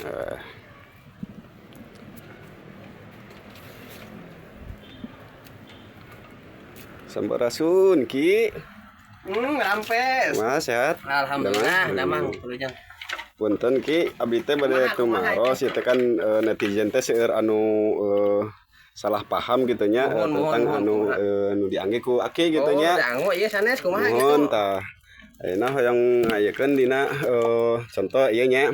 Eh. Sampurasun, Ki. Rampes. Mas sehat? Alhamdulillah, Damang. damang wilujeng. Punten, Ki, abdi teh bade Kumaha, kumaha tumaros ieu teh kan netizen teh seueur anu salah paham gitu nya Muhun, muhun, tentang muhun, anu kumaha. Anu diangge ku Aki gitu Oh, nya. dangu ieu sanes kumaha Muhun gitu. tah. Ayeuna hoyong ngayakeun dina contoh ieu nya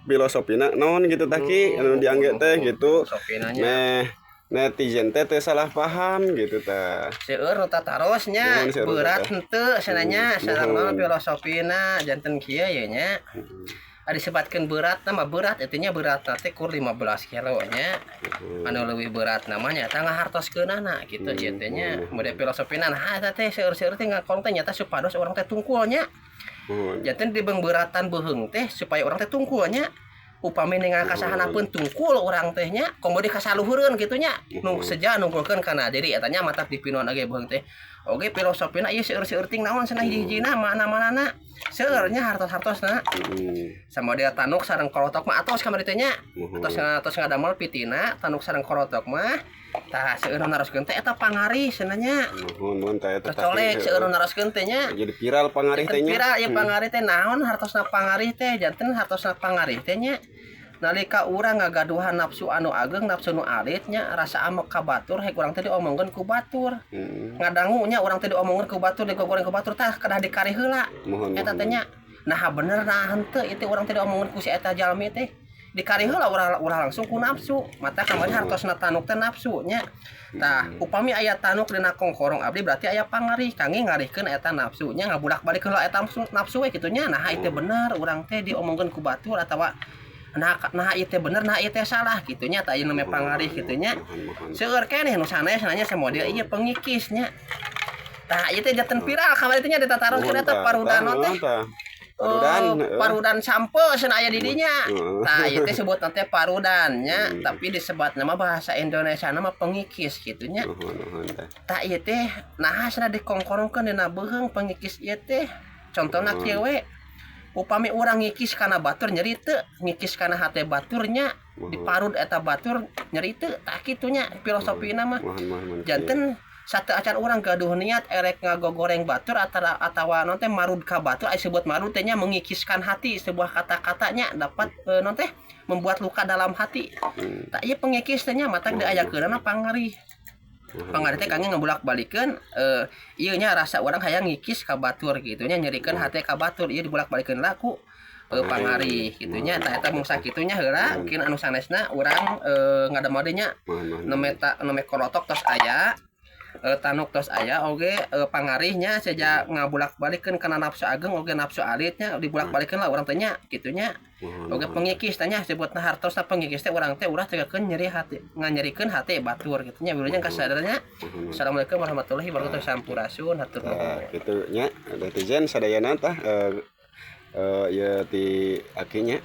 filosofina naon gitu tah, Ki, anu diangge teh gitu. Filosofina nya. Meh netizen teh teu salah paham gitu tah. Seueur nu tataros nya, Muhun, seueur nu berat tata. henteu cenah nya, sareng Muhun. naon filosofina janten kieu ye nya. Ari disebatkeun berat mah berat eta nya, berat teh kur 15 kilo nya. Anu leuwih berat namanya eta ngahartoskeunana gitu ieu teh nya. Mode filosofina nah eta teh seueur-seueur teh ngakolong teh nyata supados urang teh tungkul nya. Muhun. Janten dibeungbeuratan beuheung teh supaya urang teh tungkul nya. Upami ningal kasahanapeun tungkul urang teh nya, komo di kasaluhureun kitu nya. Nu seja nungkulkeun kana diri eta nya, matak dipinuan oge beuheung teh. Oge filosofina ieu seueur-seueur ting naon cenah hiji-hijina mana-manana. Seueur nya hartos-hartosna. Sama dia tanuk sareng korotok mah atos kamari teh nya. Muhun. Atos atos ngadamel pitina tanuk sareng korotok mah. Tah, seueur nu naroskeun teh eta pangarih cenah nya. Muhun, muhun tah eta tah. Tercolek seueur nu naroskeun teh nya. Jadi viral pangarih teh nya. Viral ya pangarih teh. Naon hartosna pangarih teh? Janten hartosna pangarih teh nya, nalika urang ngagaduhan nafsu anu ageng, nafsu nu alit nya, rasa amek ka batur, hek urang teh diomongkeun ku batur, ngadangu nya urang teh diomongkeun ku batur, digogoreng ku batur, tah kedah dikarih heula eta teh nya. Nah, bener nah henteu itu urang teh diomongkeun ku si eta jalmi teh, dikarih heula ulah ulah langsung ku nafsu. Mata kamari hartosna tanuk teh nafsu nya. Tah, upami aya tanuk dina kongkorong abdi berarti aya pangarih kangge ngarihkeun eta nafsu nya, ngabulak-balik heula eta nafsu, nafsu we kitu nya. Nah, itu bener urang teh diomongkeun ku batur atawa nah nah ieu teh bener, nah ieu teh salah kitu nya. Tah, ieu namanya pangarih kitu nya. Muhun, muhun. Seueur keneh nu sanes nanya samodel ieu pengikis nya. Tah, ieu teh janten viral kamari teh nya, ditataroskeun eta parudan teh. Tah. Parudan, Oh, heeh. parudan sampe cenah aya di dinya. Tah, ieu teh sebutna teh parudan nya, tapi disebat nama bahasa Indonesia nama pengikis kitu nya. Muhun, muhun tah. Tah, ieu teh naha cenah dikongkorongkeun dina beuheung pengikis ieu teh? Contona kieu we. Upami urang ngikis kana batur nyeri teu? Ngikis kana hate batur nya, diparud eta batur nyeri teu? Tah, kitu nya filosofina mah. Muhun, muhun, muhun. Janten satu acan urang gaduh niat erek ngagogoreng batur atawa non teh marud ka batur, aya sebut marud teh nya mengikiskan hati, sebuah kata-katanya dapat non teh membuat luka dalam hati. Tah, ieu pengikis teh nya, matak diayakeunana pangarih. Pangarih teh kangge ngabulak-balikeun ieu nya, rasa urang hayang ngikis ka batur kitu nya, nyerikeun hate ka batur, ieu dibulak-balikeun lah ku pangarih kitu nya. Tah, eta mung sakitu nya heula. Mungkin anu sanesna urang ngadamel deui nya. Muhun, muhun. Neme ta neme korotok tos aya, tanuk tos aya oge pangarihnya seja ngabulak-balikeun kana nafsu ageng oge nafsu alitnya, dibulak-balikeun lah urang teh nya kitu nya. Muhun, Oge muhun. Pengikis teh nya, sebutna hartosna pengikis teh urang teh ulah tegakeun nyeri hati, nganyerikeun hati batur kitu nya. Wilujeng kasadarnya. Muhun, muhun. Assalamualaikum warahmatullahi wabarakatuh, sampurasun, hatur Tah, nuhun. Kitu nya netizen sadayana tah ieu ti Aki nya.